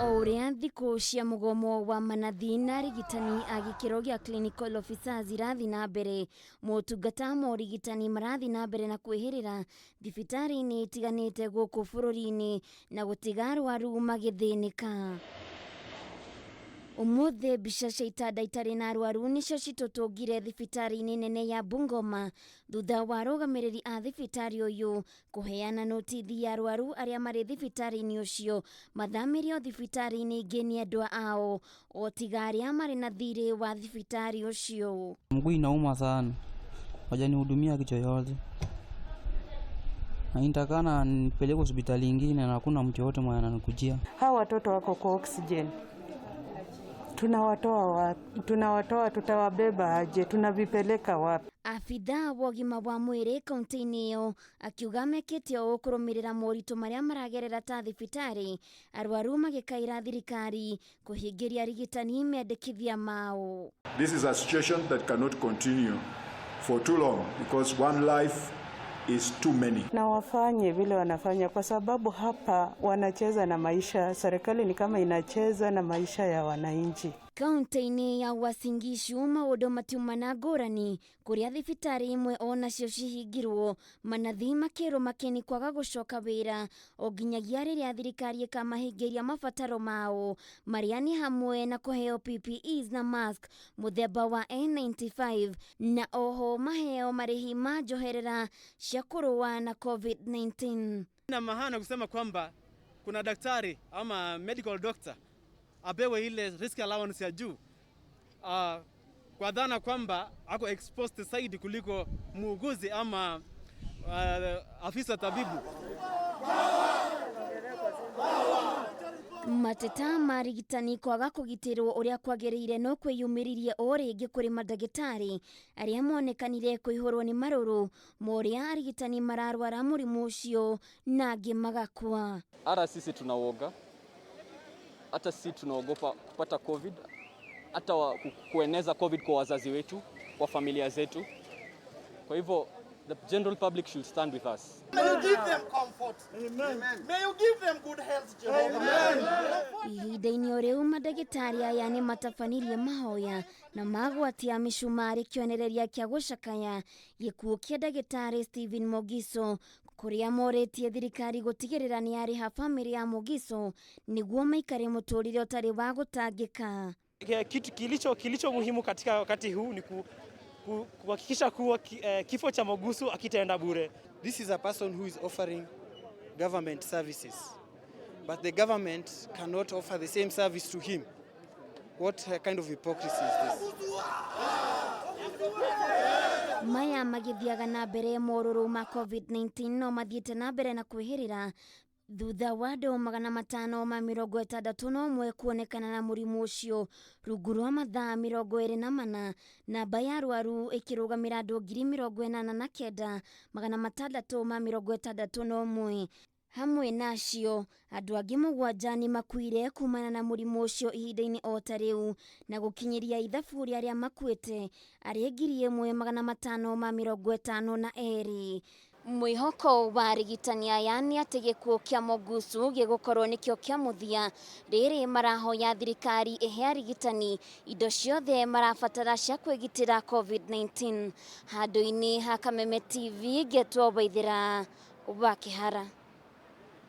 O ũrĩa thikũ cia mũgomo wa manathi na arigitani a gĩkĩro gĩa clinical officers irathiĩ na mbere, motungata ma ũrigitani marathiĩ na mbere na kwĩhĩrĩra thibitarĩ-inĩ itiganĩte gũkũ bũrũri-inĩ na gũtiga arwaru magĩthĩnĩka. Ũmũthĩ mbica cia itanda itarĩ na arwaru nĩcio citũtũngire thibitarĩ-inĩ nene ya Bungoma thutha wa arũgamĩrĩri a thibitarĩ ũyũ kũheana notithi ya arwaru arĩa marĩ thibitarĩ-inĩ ũcio mathamĩrio thibitarĩ-inĩ ingĩ nĩ endwa ao o tiga arĩa marĩ na thirĩ wa thibitarĩ ũcio. Mguu inauma sana, hawajanihudumia kitu yoyote, na nitakana nipelekwe hospitali ingine na hakuna mtu yoyote mwenye ananikujia. Hawa watoto wako kwa oxygen, tunawatoa wapi? Tunawatoa, tutawabeba aje? Tunavipeleka wapi? Abithaa wa ũgima wa mwĩrĩ kaunti-inĩ ĩyo akiuga mekĩte ũũ kũrũmĩrĩra moritũ marĩa maragerera ta thibitarĩ, arwaru magĩkaĩra thirikari kũhingĩria arigitani mendekithia mao. This is a situation that cannot continue for too long because one life is too many. Na wafanye vile wanafanya, kwa sababu hapa wanacheza na maisha. Serikali ni kama inacheza na maisha ya wananchi. Kaunti-inĩ ya Uasin Gishu maũndũ matiuma na ngũrani kũrĩa thibitarĩ imwe onacio cihingirwo manathi makĩrwo makeni kwaga gũcoka wĩra o nginyagia rĩrĩa thirikari ĩkamahingĩria mabataro mao marĩa nĩ hamwe na kũheo PPEs na mask mũthemba wa N95 na oho maheo marĩhi ma njoherera cia kũrũa na COVID-19. Na maana kusema kwamba kuna daktari ama medical doctor apewe ile risk allowance ya juu kwa dhana kwamba ako exposed zaidi kuliko muuguzi ama afisa tabibu. Mateta ma arigitani kwaga kũgitĩrwo ũrĩa kwagĩrĩire no kwĩyumĩririe o rĩngĩ kũrĩ mandagĩtarĩ arĩa monekanire kũihũrwo nĩ marũrũ ma ũrĩa arigitani mararwara mũrimũ ũcio na angĩ magakua. Hata sisi tunauoga, hata sisi tunaogopa kupata COVID, hata kueneza COVID kwa wazazi wetu, kwa familia zetu. Kwa hivyo the general public should stand with us. May you give them comfort. Amen. May you give them good health, Jehovah. Ihinda-inĩ o rĩu mandagĩtarĩ aya nĩ matabanirie mahoya na magwatia mĩcumarĩ kĩonereria kĩa gũcakaya gĩkuũ kĩa ndagĩtarĩ Stephen Mogiso kũrĩa morĩtie thirikari gũtigĩrĩra nĩ yarĩha bamĩrĩ ya Mogiso nĩguo maikare mũtũrĩre ũtarĩ wa gũtangĩka. Kitu kilicho muhimu katika wakati huu ni kuhakikisha kuwa kifo cha Mogusu hakitaenda bure. This is a person who is offering government services, but the government cannot offer the same service to him. What kind of hypocrisy is this? Maya magĩthiaga na mbere morũrũ ma COVID-19 no mathiĩte na mbere na kwĩhĩrĩra thutha wa andũ 561 kuonekana na mũrimũ ũcio rungu rwa mathaa 24, namba ya arwaru ĩkĩrũgamĩra andũ 89,661. Hamwe na acio andũ angĩ 7 nĩ makuire kumana na mũrimũ ũcio ihinda-inĩ o ta rĩu na gũkinyĩria ithabu rĩa arĩa makuĩte arĩ 1552. Mwĩhoko wa arigitani aya nĩ atĩ gĩkuũ kĩa Mogusu gĩgũkorwo nĩkĩo kĩa mũthia rĩrĩ marahoya thirikari ĩhe arigitani indo ciothe marabatara cia kwĩgitĩra COVID-19. Handũ-inĩ ha Kameme TV ngetwo Waithĩra wa Kĩhara.